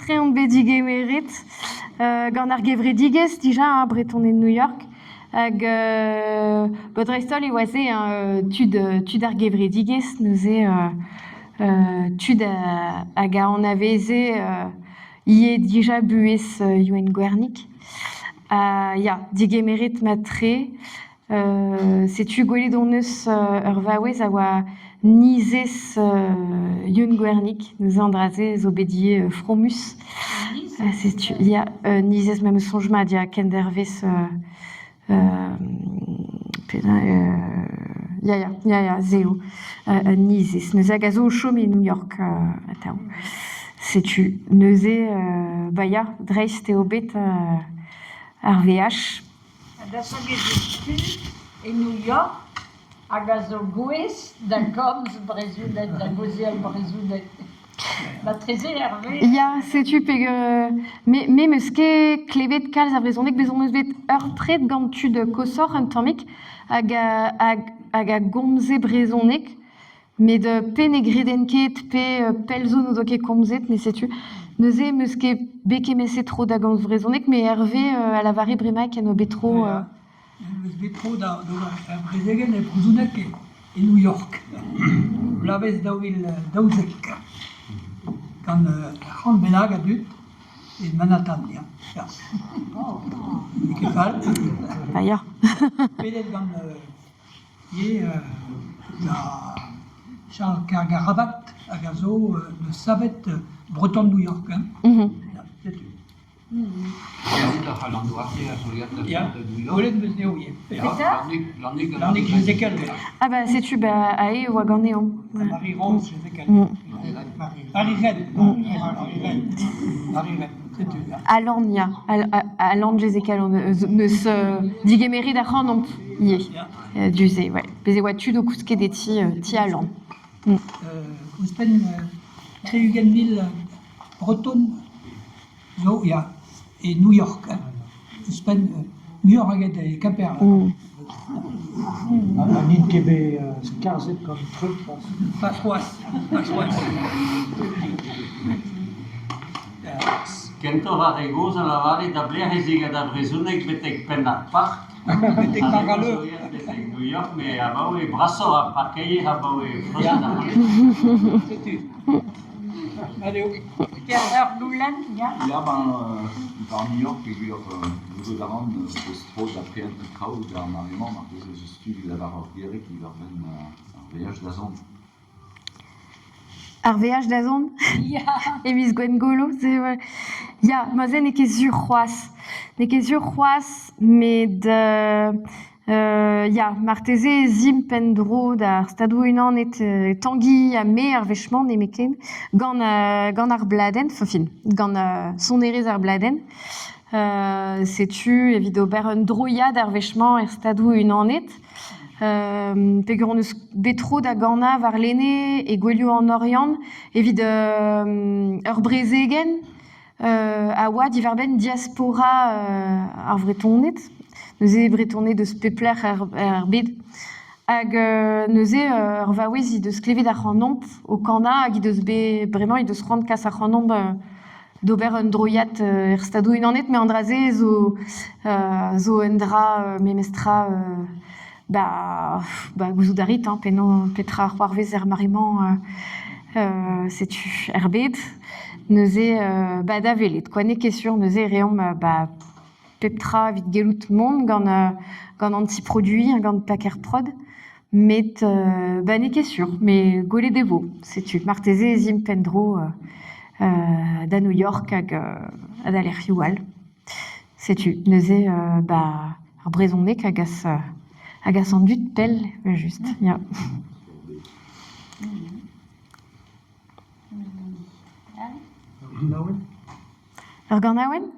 mat-tre on bet digemeret gant ar gevredigezh dija, hein, Bretoned New York. Hag bah, dreist-holl e oa se hein, tud, tud ar gevredigezh neuze tud hag a anaveze ivez dija buhez Youenn Gwernig. Ya, digemeret mat-tre. Setu gwelet hon eus ur vaouez a oa nizez Yeun Gwernig. Neuze an dra-se zo bet ivez fromus. Setu, ya, nizez ma 'm eus soñj mat, ya, kendervezh ya, ya, ya, ya, se eo, nizez. Neuze hag a zo o chom e New York atav. Setu, neuze, bah ya, dreist eo bet ar veaj. Hag a zo bet tud e New York hag a zo gouest da gomz brezhoneg, da gaozeal brezhoneg. Marteze Hervé? Ya, setu peger me me 'meus ket klevet kalz a vrezhoneg, bez' on eus bet ur pred gant tud koshoc'h un tammig hag hag hag a gomze brezhoneg. Met pe ne greden ket pe pell zo n'o doa ket komzet, met setu. Neuze 'm eus ket bet kement-se tro da gomz brezhoneg, met Hervé a lavare bremaik en oa bet tro. En deus bet tro da d'ober ur brezegenn e brezhoneg e New York, bloavezh 2012, gant ur c'hant bennak a dud e Manhattan, ya. ya. N'eo ket fall. Bah ya. Pedet gant ivez da Charles Kergarabat hag a zo deus savet Breton New York. Hein. Ya, setu. Ya, gwelet 'm eus anezho ivez. Lannig Jezekel. Ah bah setu bah aze e oa ganeomp. Marie-Rose Jezekel. Marie-Reine. Marie-Reine. Marie-Reine. Setu. Alan, ya. Alan Jezekel neus digemeret ac'hanomp ivez. Du-se, ouais. Bez' e oa tud o kousket e ti, ti Alan. Ouzhpenn 60 000 Breton zo ya, e New York. Ouzhpenn muioc'h eget e Kemper. Ha n'int ket bet skarzhet gant Trump c'hoazh. Pas c'hoazh, pas c'hoazh. Kentoc'h ar re gozh a lavare da belec'h ez eo gant ar brezhoneg betek penn ar park. Betek park al leur. Betek New York, met abaoe brasoc'h ar parkeier abaoe freuzet ar Setu. Allez, Ur goulenn, ya. Ya, ben, ba New York peogwir gouzout a ran eus tro da prenañ traoù d'ar mare-mañ marteze eus tu lavar ur gerig diwar-benn ar veaj da zont. Ar veaj da zont Ya. E miz Gwengolo, c'est ya, ma se n'eo ket sur c'hoazh. N'eo ket sur c'hoazh, met ya, marteze ez imp en-dro d'ar Stadoù-Unanet Tangi ha me ar wech-mañ nemetken gant gant ar bladenn, enfin gant sonerezh ar bladenn. Setu evit ober un droiad ar wech-mañ er Stadoù-Unanet. Peogwir hon eus bet tro da ganañ warlene e gouelioù an Oriant evit ur brezegenn a oa diwar-benn diaspora ar Vretoned. Neuze Bretoned eus pep lec'h er bed. Hag neuze ur vaouez he deus klevet ac'hanomp o kanañ hag he deus bet bremañ he deus c'hoant kas ac'hanomp d'ober un droiad er Stadoù-Unanet, met an dra-se zo zo un dra memestra bah, bah gouzout a rit hein, penaos petra c'hoarvez er mare-mañ setu er bed. Neuze bah da welet quoi, n'eo ket sur neuze e reomp bah pep tra evit gellout mont gant gant an ti-produiñ, gant Paker Prod. Met bah n'eo ket sur, met gwelet e vo. Setu, marteze ez imp en-dro da New York hag da lec'hioù all. Setu, neuze bah ar brezhoneg a gas a gas an dud pell evel-just, ya. Ur ganaouenn?